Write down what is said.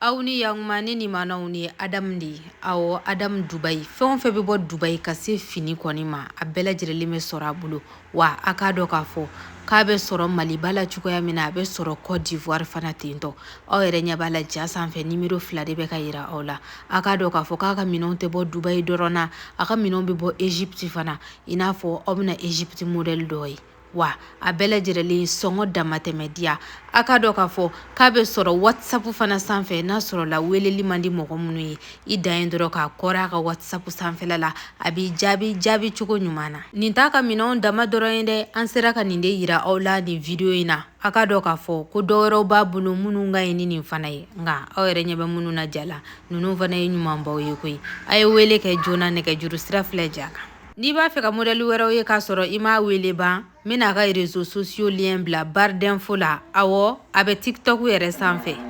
Aw ni yakuma ni nimanaw ni Adamu de ye. Awɔ, Adamu Dubayi. Fɛn o fɛn bɛ bɔ Dubayi ka se fini kɔni ma, a bɛɛ lajɛlen bɛ sɔrɔ a bolo. Wa a k'a dɔn k'a fɔ k'a bɛ sɔrɔ Maliba la cogoya min na, a bɛ sɔrɔ Côte d'Ivoire fana ten tɔ. Aw yɛrɛ ɲɛ b'a la ja sanfɛ, nimero 2 de bɛ ka yira aw la. A k'a dɔn k'a fɔ k'a ka minɛnw tɛ bɔ Dubayi dɔrɔn na, a ka minɛnw bɛ bɔ Egypte fana. I n'a fɔ aw bɛna Egypte modèle dɔ ye. Wa a bɛɛ lajɛlen sɔngɔ damatɛmɛ diya. A k'a dɔn k'a fɔ k'a bɛ sɔrɔ WhatsApp fana sanfɛ, n'a sɔrɔla weleli man di mɔgɔ minnu ye, i dan ye dɔrɔn k'a kɔrɔ a ka WhatsApp sanfɛla la, a b'i jaabi jaabi cogo ɲuman na. Nin t'a ka minɛnw dama dɔrɔn ye dɛ, an sera ka nin de yira aw la nin video in na. A k'a dɔn k'a fɔ ko dɔ wɛrɛw b'a bolo minnu ka ɲi ni nin fana ye, nka aw yɛrɛ ɲɛ bɛ minnu na ja la, ninnu fana ye ɲumanbaw ye koyi. A ye wele kɛ joona, nɛgɛjuru sira filɛ ja kan. N'i b'a fɛ ka modèle wɛrɛw ye k'a sɔrɔ i m'a wele ban, n bɛna a ka réseaux sociaux lien bila barre d'info la. Awɔ, a bɛ TikTok yɛrɛ sanfɛ.